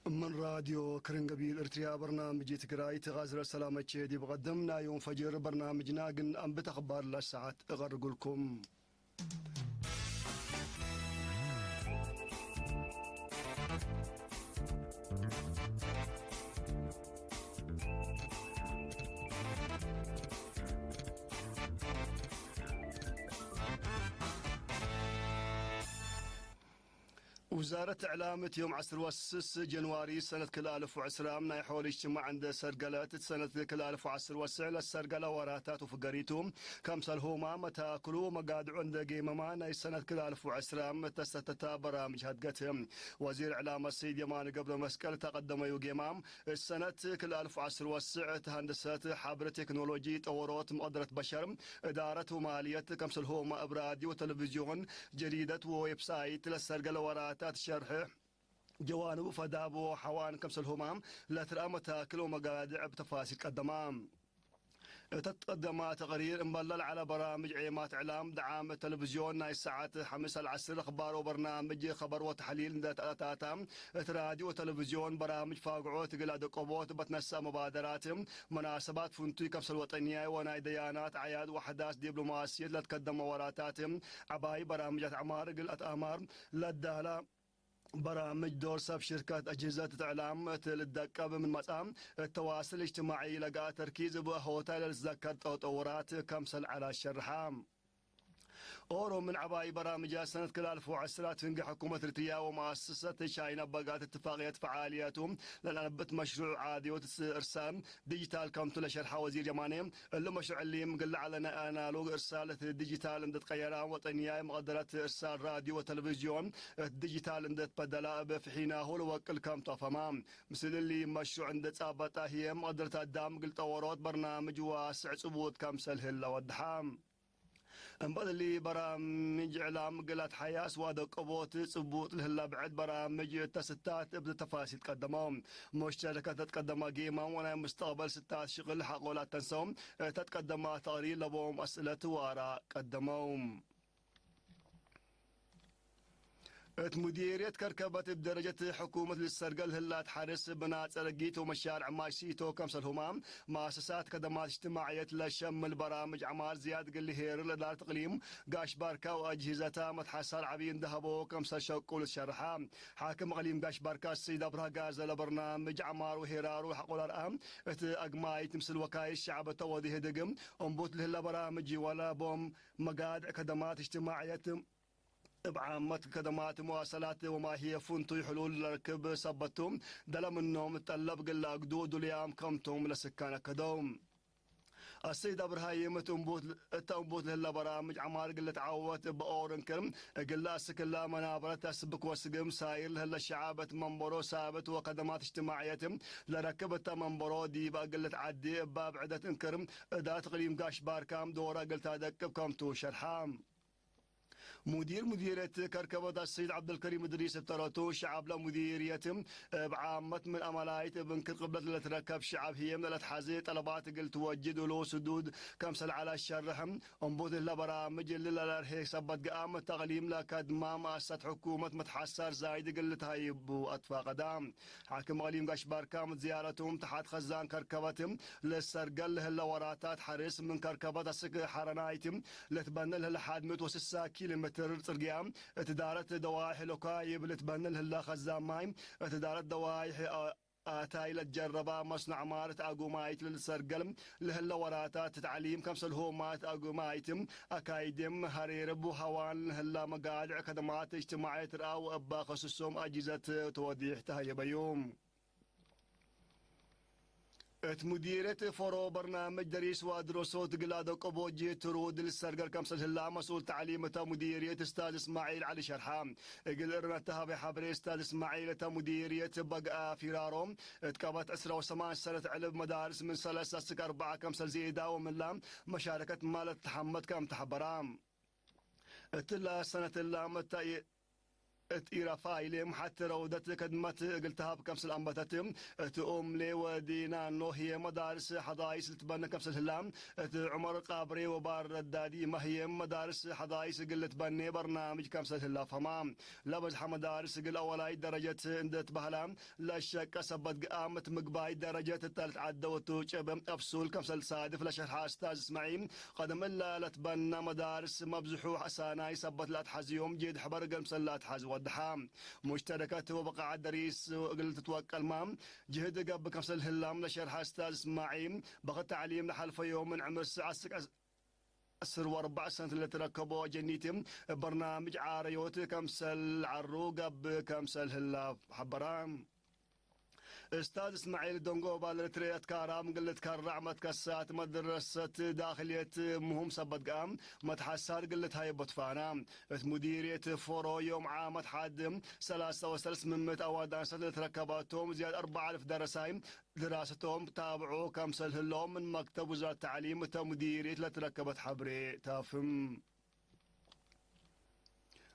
من راديو كرنقبيل إرتريا برنامج تقراي تغازر سلامة دي بقدم نايوم فجر برنامجنا قن أم بتخبار للساعة أغرقلكم. ውዛረት እዕላም እቲ ዮም ዓስር ወስስ ጀንዋሪ ሰነት ክልኣልፍ ዕስራ ናይ ሖል እጅትማዕ እንደ ሰርገለት እቲ ሰነት ክልኣልፍ ዓስር ወስዕ ለሰርገለ ወራታት ውፍገሪቱ ከምሰል ሆማ መታክሉ መጋድዑ እንደ ጌመማ ናይ ሰነት ክልኣልፍ ዕስራ ተሰተታ በራምጅ ሃድገት ወዚር እዕላም ሰይድ የማን ገብረ መስቀል ተቀደመዩ ጌማ ሰነት ክልኣልፍ ዓስር ወስዕ እቲ ሃንደሰት ሓብረ ቴክኖሎጂ ጠወሮት መቐደረት በሸር እዳረት ወማልየት ከምሰል ሆማ እብ ራድዮ ወተለቪዝዮን ጀሪደት ወዌብሳይት ለሰርገለ ወራታት ሸርሕ ጀዋንቡ ፈዳቦ ሓዋን ከምሰል ሆማ ለትርኣ መታክል ወመጋድዕ ብተፋሲል ቀደማ። እተ ትቀደማ ተቕሪር እምበል ለልዓለ በራምጅ ዔማት ዕላም ደዓም ተለቪዝዮን ናይ ሰዓት ሓምስ ኣልዓስር ኣኽባር ወበርናምጅ ኸበር ወተሕሊል እንደ ተኣታታ እቲ ራድዮ ወተለቪዝዮን በራምጅ ፋግዖ ትግል ኣደቆቦት በትነሳ መባደራት መናሰባት ፍንቱይ ከምሰል ወጠንያይ ወናይ ደያናት ዓያድ ወሕዳስ ዲፕሎማስየት ለትከደመ ወራታት ዓባይ በራምጃት ዕማር ግልኣት ኣማር ለዳላ በራምጅ ዶር ሰብ ሽርከት ኣጅህዘት እትዕላም እቲ ልደቀብ ምን መጻ እተዋስል እጅትማዒ ለጋእ ተርኪዝ ብሆታ ለልትዘከር ጠጠውራት ከምሰል ዓላ ሸርሓ። ኦሮ ምን ዓባይ በራምጃ ሰነት ክላልፎ ዕስራት ህንግ ሕኩመት ርትያ ወመኣሰሰት ቻይና በጋት እትፋቅየት ፈዓልያቱ ለልኣንብት መሽሩዕ ዓድዮት እርሳን ዲጂታል ከምቱ ለሸርሓ ወዚር የማኔ እሉ መሽሩዕ እሊም ግለ ዓለ ናይ ኣናሎግ እርሳል እቲ ዲጂታል እንደትቀየራ ወጠንያ መቐደረት እርሳል ራድዮ ወተለቪዝዮን እቲ ዲጂታል እንደትበደላ እብ ፍሒናሁ ለወቅል ከምቱ ኣፈማ። ምስል እሊ መሽሩዕ እንደጻበጣ ህየ መቐደረት ኣዳም ግልጠ ወሮት በርናምጅ ዋስዕ ጽቡት ከምሰል ህለ ወድሓ። እምበል እሊ በራምጅ ዕላም ግላት ሓያስ ዋደቀቦት ጽቡጥ ልህላ ብዕድ በራምጅ ተስታት እብ ተፋሲል ቀደመው። መሽተረከት ተትቀደማ ጌማም ወናይ ሙስተቅበል ስታት ሽቅል ሓቆላት ተንሰው ተትቀደማ ተቕሪር ለቦም ኣስእለት ዋራ ቀደመው። እት ሙዲርየት ከርከበት እብ ደረጀት ሕኩመት ልሰርገል ህላት ሓርስ ብናጸ ረጊት ወመሻርዕ ማይ ሲቶ ከምሰልሁማ ማሰሳት ከደማት እጅትማዕየት ለሸምል በራምጅ ዐማር ዝያድ ግልሄር ለዳር ትቅሊም ጋሽ ባርካ ወአጅሂዘታ መትሓሳር ዐቢ እንደሀቦ ከምሰል ሸቁ ልትሸርሓ። ሓክም እቅሊም ጋሽ ባርካ ሰይድ ኣብርሃ ጋዘ ለበርናምጅ ዐማር ወሄራሩ ሐቆ ለርአ እት አግማይት ምስል ወካይል ሸዕብ ተወዲህ ድግም እምቡት ልህለ በራምጅ ወላ ቦም መጋድዕ ከደማት እጅትማዕየት እብ ዓመት ከደማት መዋሰላት ወማህየ ፍንቱይ ሕሉል ለርክብ ሰበቱ ደለ ምኖም ጠለብ ግለ አግዱ ዱልያም ከምቶም ለስካነ ከደው። አሰይድ አብርሃይም እት እምቡት ለህለ በራምጅ ዐማር ግለ ተዓወት እብ ኦር እንክር እግለ አስክላ መናበረት አስብክ ወስግም ሳይር ለህለ ሸዓብ እት መንበሮ ሳብት ወከደማት እጅትማዕየት ለረክብ እተ መንበሮ ዲብ እግልት ዐዲ እባ ብዕደት እንክር እዳት እቅሊም ጋሽ ባርካም ዶራ እግል ታደቅብ ከምቱ ሸርሓ። ሙዲር ሙዲርየት ከርከበት አሰይድ ዐብደልከሪም እድሪስ እብ ተረቱ፣ ሸዐብ ለሙዲርየት እብ ዓመት ምን አመላይት እብ እንክር ቅብለት ለልትረከብ ሸዐብ ህዬም ለለትሐዜ ጠለባት እግል ትወጅድ እሉ ስዱድ ከምሰል ዐለ ሸርሕ። እምቡት እለ በራምጅ እሊ ለለርሄ ሰበት ገአም ተቅሊም ለከድማ መአሰት ሕኩመት መትሐሳር ዛይድ እግል ልትሀይቡ አትፋቀዳ። ሓክም እቅሊም ጋሽ ባርካም ዝያረቱም ተሓት ኸዛን ከርከበት ለሰርገል ለህለ ወራታት ሐርስ ምን ከርከበት አስክ ሐረናይት ለትበነ ለህለ ሓድ ምእት ወስሳ ኪሎ ሜትር ጽርግያ እት ዳረት ደዋይሕ ለኳይብ ለትበነ ለህለ ኸዛን ማይ እት ዳረት ደዋይሕ አ-፣ አታይ ለትጀረባ መስኖ ዐማር እት አጉማይት ለልሰርገል ለህለ ወራታት ተዕሊም ከምሰልሆማ እት አጉማይት አካይድም ሀሬርብ ሀዋን ለህላ መጋድዕ ከደማት እጅትማዕየት ረአው እባ ከስሶም አጅዘት ተወዲሕ ተሀየበዩ። እት ሙዲርየት ፎሮ በርናምጅ ደሪስ ወአድረሶት እግል አደቆቦ ጅትሩድ ልሰርገል ከምሰል ህላ መስኡል ተዕሊም እተ ሙዲርየት እስታዝ እስማዒል ዐሊ ሸርሓ። እግል እርመት ተሃበ ሐብሬ እስታዝ እስማዒል እተ ሙዲርየት በግአ ፊራሮ እት ቀበት ዕስራ ወሰማን ሰነት ዕልብ መዳርስ ምን ሰለስ አስክ አርበዓ ከምሰል ዜዳ ወምላ መሻረከት ማለት ተሐመድ ከም ተሐበራ። እትላ ሰነት እላ መታ እት ኢራፋይሌ መሓቲ ረውደት ከድመት እግል ተሃብ ከምስል አንበተት፣ እት ኡምሌ ወዲና ኖህየ መዳርስ ሐዳይስ ልትበነ ከምስል ህላ፣ እት ዑመር ቃብሬ ወባር ረዳዲ መህየ መዳርስ ሐዳይስ እግል ልትበኔ በርናምጅ ከምስል ህላ ፈማ። ለበዝሐ መዳርስ እግል አወላይ ደረጀት እንደ ትበህላ፣ ለሸቀ ሰበት ግአም እት ምግባይ ደረጀት እተ ልትዓደወቱ ጭብ አፍሱል ከምሰል ሳድፍ ለሸርሐ እስታዝ እስማዒል፣ ቀደም እለ ለትበና መዳርስ መብዝሑ ሐሳናይ ሰበት ለአትሐዝዮም ጄድ ሕበር እግል ምሰል ለአትሐዝ ወድሐ። ሙሽተረከት ወበቃዓት ደሪስ እግል ትትወቀልማ ጅህድ ገብእ ከምሰል ህላም ለሸርሐ እስታዝ እስማዒል፣ በኸት ተዕሊም ለሐልፈዮም ምን ዕምር ስዕ ዐስር ወአርባዕ ሰነት ለትረከቦ ጀኒት በርናምጅ ዓረዮት ከምሰል ዐሩ ገብእ ከምሰል ህላ ሐበራ። እስታዝ እስማዒል ደንጎባ ለልትርኤት ካራም ግልት ከራዕ መትከሳት መድረሰት ዳኽልየት ምህም ሰበት ገአም መትሐሳር ግልት ሃየቦት ፋና። እት ሙዲርየት ፎሮ ዮም ዓመት ሐድ ሰላሳ ወሰለስ ምምት አዋዳንሰት ለትረከባቶም ዝያድ አርበዓ አልፍ ደረሳይ ድራሰቶም ታብዑ ከምሰል ህሎም ምን መክተብ ውዛረት ተዕሊም እተ ሙዲርየት ለትረከበት ሐብሬ ታፍም።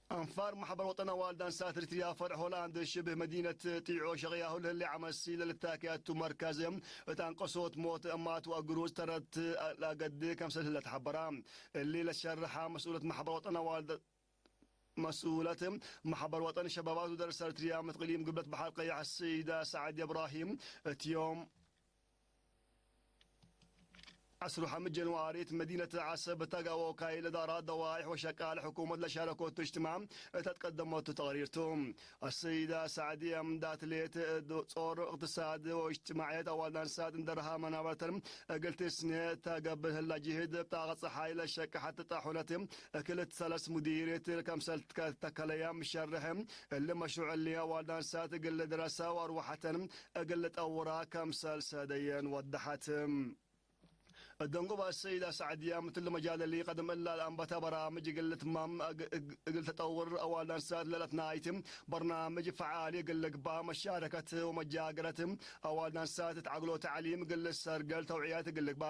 አንፋር ማሕበር ወጠን አዋልድ አንሳት ኤሪትሪያ ፈርዕ ሆላንድ ሽብህ መዲነት ጢዖ ሸቅያሁ ለህሌ ዓመሲ ለልታኪያቱ መርከዝ እት አንቀሶት ሞት እማት ወእግሩዝ ተረት ለአገድ ከምሰል ህለ ተሐበራ። እሊ ለሸርሐ መስኡለት ማሕበር ወጠን አዋልድ መስኡለት ማሕበር ወጠን ሸባባት ወደርስ ኤሪትሪያ ምትቅሊም ግብለት በሐር ቀያሕ ስይዳ ሳዕድ እብራሂም እት ዮም ዐስሩ ሐምስ ጀንዋሪ እት መዲነት ዐሰብ እተ ጋወካይ ለዳራት ደዋይሕ ወሸቃል ሕኩመት ለሻረኮቱ እጅትማዕ እተ ትቀደመቱ ተቅሪርቱ። አሰይዳ ሳዕድያ እምዳትሌት ጾር እቅትሳድ ወእጅትማዕየት አዋልድ አንሳት እንደርሃ መናበርተን እግል ትስኔ እተ ገብር ህላ ጅህድ ብጣቀ ጸሓይ ለሸቀሐት ጣሑነት እክልት ሰለስ ሙዲርየት ከምሰል ተከለያ ምሸርሐ እሊ መሽሩዕ እሊ አዋልድ አንሳት እግል ድረሳ ወአርዋሐተን እግል ጠውራ ከምሰል ሰደየን ወደሐት። እደንጎባ ሰይዳ ሳዕድያ ምትል መጃለሊ ቀደም እላ ለአንበተ በራምጅ እግል ትማም እግ-፣ እግ-፣ እግል ተጠውር አዋልድ አንሳት ለለትናይት በርናምጅ ፈዓሊ እግል ልግባ መሻረከት ወመጃገረት አዋልድ አንሳት እት ዐግሎ ተዕሊም እግል ሰርገል ተውዕያት እግል ልግባ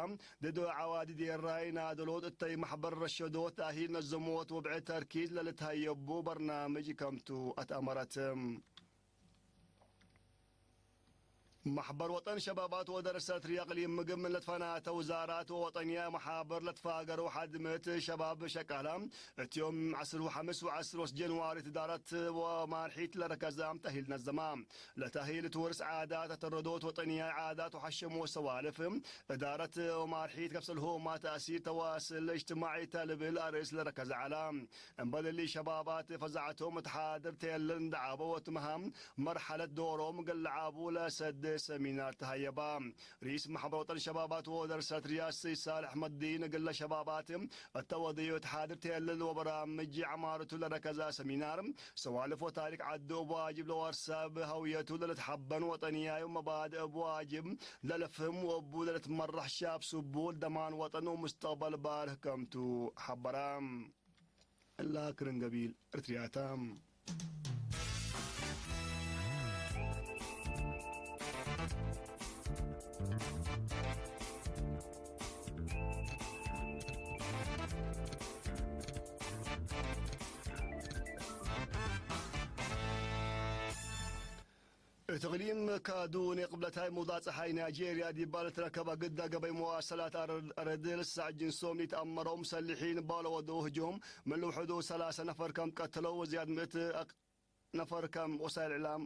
ድዶ ዐዋዲ ዴራይ ናደሎት እተይ ማሕበር ረሸዶት አሂል ነዘሞት ወብዕድ ተርኪዝ ለልትሀየቡ በርናምጅ ከምቱ አትአመረት። ማሕበር ወጠን ሸባባት ወደረሰት ሪያቅሊም ምግብ ምን ለትፈናተ ውዛራት ወወጠንያ መሓበር ለትፋገረው ሓድመት ሸባብ ሸቃላ እትዮም ዐስር ወሐምስ ወዐስር ወስ ጀንዋሪ ትዳረት ወማርሒት ለረከዛም ተሂል ነዘማ። ለተሂል ትወርስ ዓዳት ተረዶት ወጠንያ ዓዳት ወሐሸሞ ሰዋልፍ እዳረት ወማርሒት ከብሰልሆማ ተእሲር ተዋስል እጅትማዒ ተልብል አርእስ ለረከዘ ዓላ። እምበል እሊ ሸባባት ፈዛዕቶም እት ሓድር ተየልል እንዳ ዓበወት መሃም መርሐለት ዶሮም እግል ለዓቡ ለሰድ ሰሚናር ተሃየባ። ርኢስ ማሕበር ወጠን ሸባባት ወደርሰት ሪያስ ሳልሕ መዲን እግለ ሸባባት እተ ወድዩ እት ሓድር ተየልል ወበራምጅ ዐማርቱ ለረከዛ ሰሚናር ሰዋልፍ ወታሪክ ዓዱ እብ ዋጅብ ለወርሰብ ሀውየቱ ለልትሐበን ወጠንያዩ መባድእ እብ ዋጅብ ለልፍህም ወእቡ ለልትመራሕ ሻብ ስቡል ደማን ወጠን ወሙስተቅበል ባርህ ከምቱ ሐበራ። እላ ክርን ገቢል እርትርያታ። እትቅሊም ካዱን የቅብለታይ ሙውዳቅ ጸሓይ ናይጄርያ ዲባ ለትረከበ ግዳ ገበይ መዋሰላት አረድ፣ አረድ ልሳዕ ጅንሶም ሊትአመረው ሙሰሊሒን ባለ ወደው ህጆም ምን ልውሕዱ ሰላሰ ነፈር ከም ቀተለው ወዝያድ ምእት አቅ-፣ ነፈር ከም ወሳይል ዕላም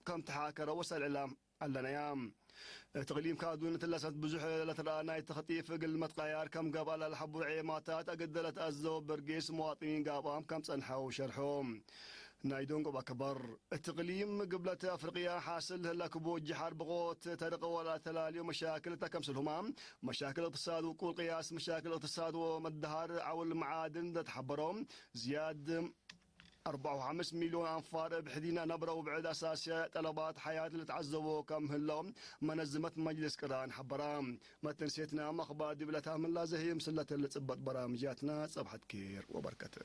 ከም ተሓከረ ወሳይል ዕላም ኣለነያ። እትቅሊም ካዱን ትለሰት ብዙሕ ለትረአ ናይ ተኽጢፍ እግል መትቃያር ከም ገብአ ላልሐቡ ዔማታት አግደለት አዘው በርጌስ መዋጥኒን ጋብአም ከም ጸንሐው ሸርሖ። ናይ ዶንጎብ አክበር እትቅሊም ግብለት አፍሪቅያ ሓስል ህላ ክቦ ጅሓር ብቆት ተርቀ ወላ ተላልዮ መሻክል ተከምስልሁማ መሻክል እቅትሳድ ውቁል ቅያስ መሻክል እቅትሳድ ወመድሃር ዓውል መዓድን ዘተሓበሮ ዝያድ አርባዓ ወሓምስ ሚልዮን አንፋር እብ ሕዲና ነብረ ውብዕድ አሳስያ ጠለባት ሓያት ልትዓዘቦ ከም ህሎ መነዝመት መጅልስ ቅራን ሓበራ። መተንሴትና መኽባር ዲብለታ ምላዘ ህይም ስለተ ልጽበጥ በራምጃትና ጸብሐት ኬር ወበርከት።